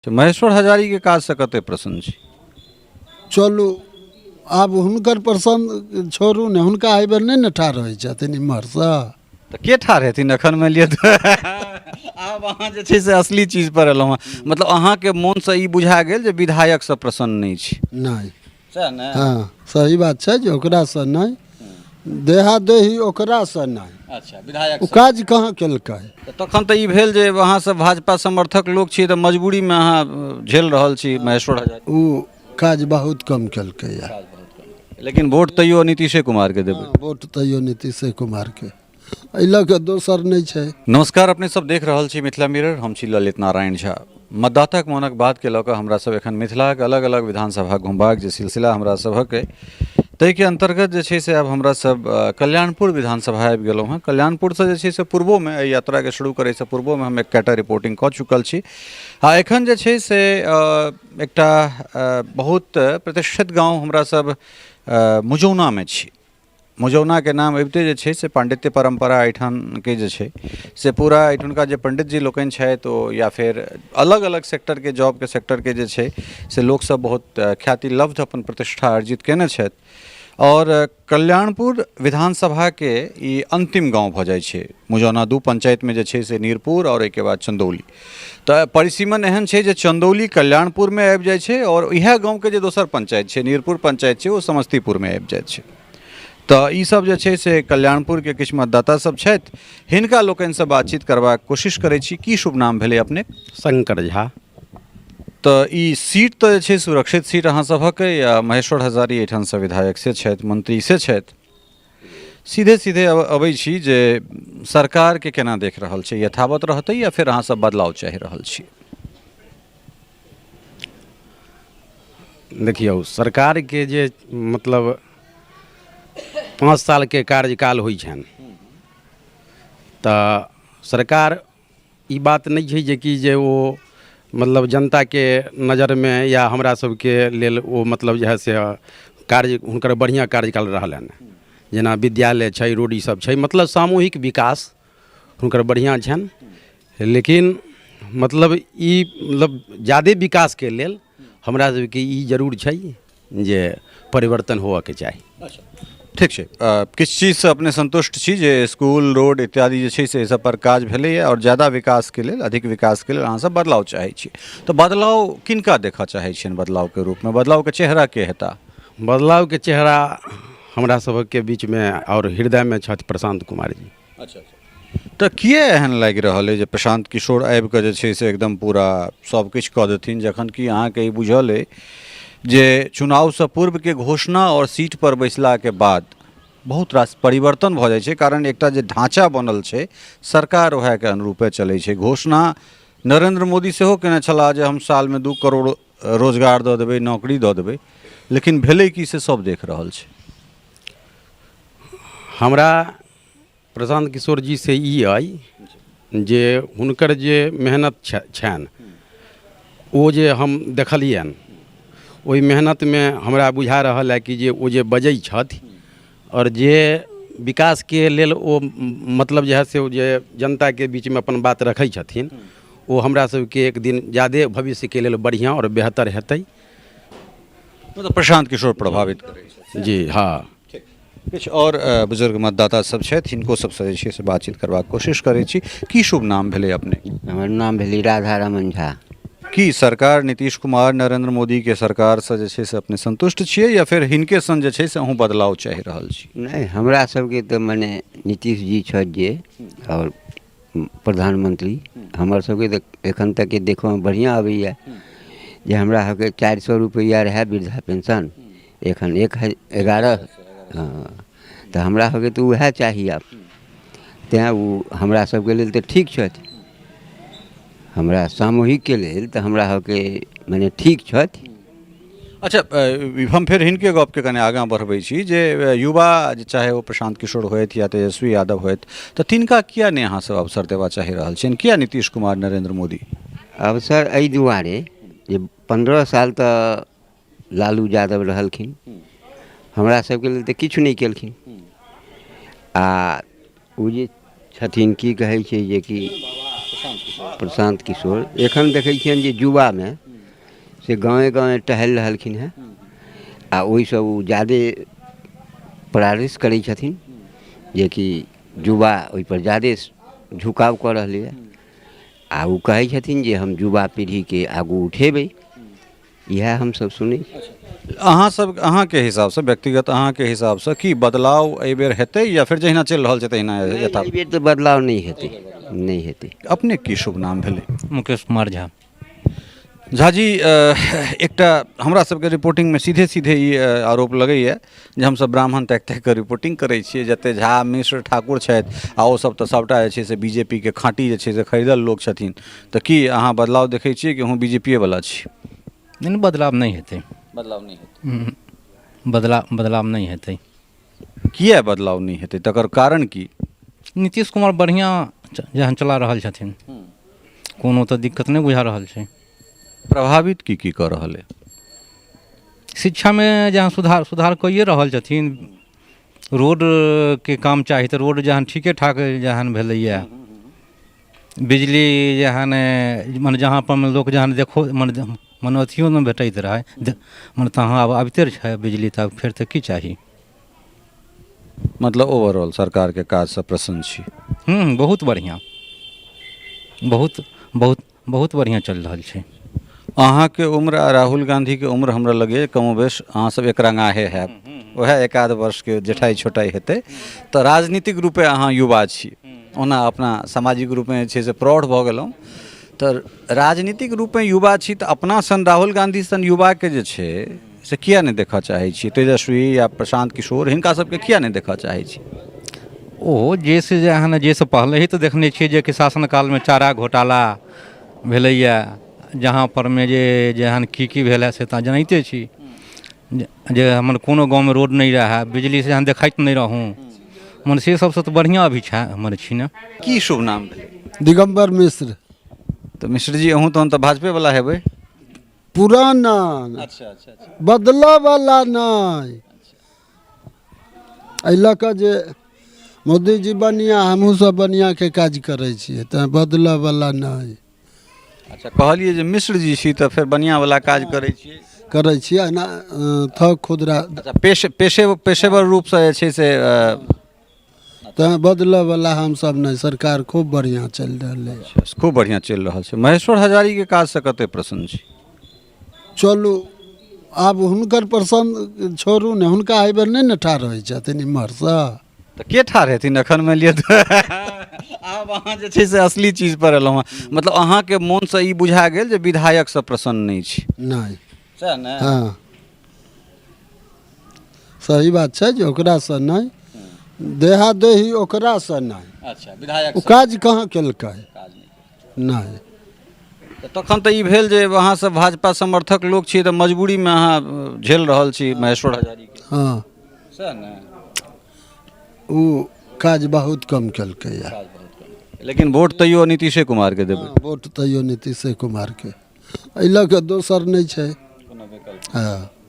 महेश्वर हजारीके काजसँ कते प्रसन्न छी? चलू, आब हुनकर प्रसन्न छोड़ू ने, हुनका एहि बेर नहि ने ठाढ़ होइ छथिन इम्हरसँ। तऽ के ठाढ़ हेथिन एखन? मानि लिअ तऽ आब अहाँ जे छै से असली चीज पर एलहुँ हँ, मतलब अहाँके मोनसँ ई बुझा गेल जे विधायकसँ प्रसन्न नहि छी। नहि। सएह ने? हँ, सही बात छै जे ओकरासँ नहि, देहादेही ओकरासँ नहि। अच्छा, विधायक ओ काज कहाँ केलकै? तऽ तखन तऽ ई भेल जे अहाँ सब भाजपा समर्थक लोक छी, तऽ मजबूरीमे अहाँ झेल रहल छी महेश्वर हजारी। ओ काज बहुत कम केलकैए। लेकिन वोट तैयो नीतीशे कुमारके देबै? हँ, वोट तैयो नीतीशे कुमारके, एहि लऽ कऽ दोसर नहि छै। नमस्कार, अपने सब देख रहल छी मिथिला मिरर, हम छी ललित नारायण झा। मतदाताक मोनक बातके लऽ कऽ हमरा सब एखन मिथिलाक अलग अलग विधानसभा घुमबाक जे सिलसिला हमरा सभक अइ, ताहिके अन्तर्गत जे छै से आब हमरा सब कल्याणपुर विधानसभा आबि गेलहुँ हँ। कल्याणपुरसँ जे छै से पूर्वोमे एहि यात्राके शुरू करैसँ पूर्वोमे हम एकटा रिपोर्टिंग कऽ चुकल छी आ एखन जे छै से एकटा बहुत प्रतिष्ठित गाँव हमरा सब मुजौनामे छी। मुजौनाके नाम अबिते जे छै से पाण्डित्य परम्परा एहिठामके जे छै से पूरा एहिठुनका जे पण्डितजी लोकनि छथि ओ या फेर अलग अलग सेक्टरके जॉबके सेक्टरके जे छै से लोकसब बहुत ख्याति लब्ध अपन प्रतिष्ठा अर्जित कयने छथि। आओर कल्याणपुर विधानसभाके ई अन्तिम गाँव भऽ जाइ छै मुजौना। दू पञ्चायतमे जे छै से नीरपुर आओर ओहिके बाद चन्दौली। तऽ परिसीमन एहन छै जे चन्दौली कल्याणपुरमे आबि जाइ छै आओर इएह गाँवके जे दोसर पञ्चायत छै, नीरपुर पञ्चायत छै, ओ समस्तीपुरमे आबि जाइ छै। तऽ ईसब जे छै से कल्याणपुरके किछु मतदाता सब छथि, हिनका लोकनिसँ बातचीत करबाक कोशिश करै छी। की शुभ नाम भेलै अपने? शंकर झा। तऽ ई सीट तऽ जे छै सुरक्षित सीट अहाँ सभक अइ, आ महेश्वर हजारी एहिठामसँ विधायक से छथि, मंत्री से छथि। सीधे सीधे अबै छी जे सरकारके केना देख रहल छै, यथावत रहतै या फेर अहाँ सब बदलाव चाहि रहल छी? देखियौ, सरकारके जे मतलब 5 सालके कार्यकाल होइ छनि तऽ सरकार ई बात नहि छै जेकि जे ओ मतलब जनताके नजरिमे या हमरा सबके लेल ओ मतलब जे हइ से कार्य हुनकर बढ़िआँ कार्यकाल रहलनि। जेना विद्यालय छै, रोड ई सब छै, मतलब सामूहिक विकास हुनकर बढ़िआँ छनि। लेकिन मतलब ई मतलब जादे विकासके लेल हमरा सबके ई जरूर छै जे परिवर्तन होअके चाही। ठीक छै, किछु चीजसँ अपने सन्तुष्ट छी जे स्कूल, रोड इत्यादि जे छै से एहि सब पर काज भेलैए आओर ज्यादा विकासके लेल, अधिक विकासके लेल अहाँसब बदलाव चाहै छी। तऽ बदलाव किनका देखऽ चाहै छियनि बदलावके रूपमे? बदलावके चेहरा के हेता? बदलावके चेहरा हमरा सभके बीचमे आओर हृदयमे छथि प्रशान्त कुमार जी। अच्छा, तऽ किए एहन लागि रहल अइ जे प्रशान्त किशोर आबिकऽ जे छै से एकदम पूरा सब किछु कऽ देथिन, जखन कि अहाँके ई बुझल अइ जे चुनावसँ पूर्वके घोषणा आओर सीटपर बैसलाके बाद बहुत रास परिवर्तन भऽ जाइ छै, कारण एकटा जे ढाँचा बनल छै सरकार उएहके अनुरूपे चलै छै। घोषणा नरेन्द्र मोदी सेहो केने छलाह जे हम सालमे 2 करोड़ रोजगार दऽ देबै, नौकरी दऽ देबै, लेकिन भेलै की से सब देख रहल छै। हमरा प्रशान्त किशोर जी से ई अइ जे हुनकर जे मेहनत छनि ओ जे हम देखलियनि, ओहि मेहनतमे हमरा बुझा रहल हइ कि जे ओ जे बजै छथि आओर जे विकासके लेल ओ मतलब जे हइ से ओ जे जनताके बीचमे अपन बात रखै छथिन, ओ हमरा सबके एक दिन जादे भविष्यके लेल बढ़िआँ आओर बेहतर हेतै। मतलब प्रशान्त किशोर प्रभावित करै छथि? जी हँ। किछु आओर बुजुर्ग मतदाता सब छथि, हिनको सबसँ जे छै से बातचीत करबाक कोशिश करै छी। की शुभ नाम भेलै अपने? हमर नाम भेलै राधा रमन झा। की सरकार नीतीश कुमार, नरेंद्र मोदीके सरकारसँ जे छै से अपने सन्तुष्ट छियै या फेर हिनके सन जे छै से अहूँ बदलाव चाहि रहल छी? नहि, हमरा सबके तऽ मने नीतीश जी छथि जे आओर प्रधानमंत्री, हमर सबके तऽ एखन तकके देखऽमे बढ़िआँ अबैए जे हमरा सबके 400 रुपैआ रहए वृद्धा पेंशन, एखन एक 11, हँ, तऽ हमरा सबके तऽ उएह चाही आब। तैँ ओ हमरा सबके लेल तऽ ठीक छथि, हमरा सामूहिकके लेल तऽ हमरा सबके मने ठीक छथि। अच्छा, हम फेर हिनके गपके कने आगाँ बढ़बै छी जे युवा चाहे ओ प्रशान्त किशोर होथि या तेजस्वी यादव होथि, तऽ तिनका किया नहि अहाँ सब अवसर देबा चाहि रहल छियनि? किया नीतीश कुमार, नरेंद्र मोदी? अवसर एहि दुआरे जे 15 साल तऽ लालू यादव रहलखिन, हमरा सबके लेल तऽ किछु नहि केलखिन। आ ओ जे छथिन, की कहै छै जेकि प्रशान्त किशोर एखन देखै छियनि जे युवामे से गाँवे गाँवे टहलि रहलखिन हेँ आ ओहिसँ ओ ज्यादे परामर्श करै छथिन जेकि युवा ओहिपर ज्यादे झुकाव कऽ रहलैए आ ओ कहै छथिन जे हम युवा पीढ़ीके आगू उठेबै इएह हमसभ सुनै छी। अहाँ सब अहाँके हिसाबसँ व्यक्तिगत अहाँके हिसाबसँ की बदलाव एहिबेर हेतै या फेर जहिना चलि रहल छै तहिना यथा एहि बेर तऽ बदलाव नहि हेतै नहि हेतै अपने की शुभ नाम भेलै मुकेश कुमार झा झाजी एकटा हमरा सबके रिपोर्टिंगमे सीधे सीधे ई आरोप लगैए जे हमसब ब्राह्मण ताकि ताकि कऽ रिपोर्टिंग करै छियै जते झा मिश्र ठाकुर छथि आ ओ सब तऽ सबटा जे छै से बी जे पी के खाँटी जे छै से खरीदल लोक छथिन तऽ की अहाँ बदलाव देखै छियै कि अहूँ बी जे पी वला छी नहि नहि बदलाव नहि हेतै बदलाव नहि हेतै बदलाव बदलाव नहि हेतै किया बदलाव नहि हेतै तकर कारण की नीतीश कुमार बढ़िआँ जहन चला रहल छथिन कोनो तऽ दिक्कत नहि बुझा रहल छै प्रभावित की की कऽ रहल अइ शिक्षामे जहाँ सुधार सुधार कइए रहल छथिन रोडके काम चाही तऽ रोड जहन ठीके ठाक जहन भेलैए बिजली जहन मने जहाँ पर लोक जहन देखो मने मने अथियो नहि भेटैत रहै मने तहाँ आब आबिते छै बिजली तऽ फेर तऽ की चाही मतलब ओवरऑल सरकारके काजसँ प्रसन्न छी हूँ बहुत बढ़िआँ बहुत बहुत बहुत बढ़िआँ चलि रहल छै अहाँके उम्र आ राहुल गांधीके उम्र हमरा लगैए कमोबेश अहाँसभ एक रङ्गाहे हैब उएह एक आध वर्षके जेठाइ छोटाइ हेतै तऽ राजनीतिक रूपे अहाँ युवा छी ओना अपना सामाजिक रूपमे जे छै से प्रौढ़ भऽ गेलहुँ तऽ राजनीतिक रूपे युवा छी तऽ अपना सन राहुल गांधी सन युवाके जे छै से किया नहि देखऽ चाहै छी तेजस्वी या प्रशान्त किशोर हिनका सबके किया नहि देखऽ चाहै छी ओ जे से जे अहाँ जे से पहले ही तऽ देखने छियै जे कि शासन कालमे चारा घोटाला भेलैए जहाँ परमे जे जेहन की की भेल से तऽ जनिते छी जे हमर कोनो गाँवमे रोड नहि रहए बिजली से अहाँ देखैत नहि रहूँ मने से सबसँ तऽ बढ़िआँ अभी छै हमर छी ने की शुभ नाम भेलै दिगम्बर मिश्र तऽ मिश्र जी अहूँ तहन तऽ भाजपेवला हेबै पुराना अच्छा अच्छा अच्छा बदलऽवला नहि एहि लऽ कऽ जे मोदीजी बढ़िआँ हमहूँ सब बढ़िआँके काज करै छियै तैँ बदलऽवला नहि अच्छा कहलियै जे मिश्र जी छी तऽ फेर बढ़िआँवला काज करै छियै करै छियै एना थोक खुदरा अच्छा पेशे पेशे पेशेवर रूपसँ जे छै से तैँ बदलऽवला हमसब नहि सरकार खूब बढ़िआँ चलि रहलै खूब बढ़िआँ चलि रहल छै महेश्वर हजारीके काजसँ कतेक प्रसन्न छी चलू आब हुनकर प्रसन्न छोड़ू ने हुनका एहिबेर नहि ने ठाढ़ होइ छथिन इम्हरसँ तऽ के ठाढ़ हेथिन एखन मानि लिअ तऽ आब अहाँ जे छै से असली चीज पर एलहुँ हँ मतलब अहाँके मोनसँ ई बुझा गेल जे विधायकसँ प्रसन्न नहि छी नहि सएह ने हँ सही बात छै जे ओकरासँ नहि देहादेही ओकरासँ नहि अच्छा विधायक ओ काज कहाँ केलकै काज नहि नहि तऽ तखन तऽ ई भेल जे अहाँ सब भाजपा समर्थक लोक छी तऽ मजबूरीमे अहाँ झेल रहल छी महेश्वर हजारीके हँ सएह ने ओ काज बहुत कम केलकैए लेकिन वोट तैयो नीतीशे कुमारके देबै वोट तैयो नीतीशे कुमारके एहि लऽ कऽ दोसर नहि छै कोनो विकल्प हँ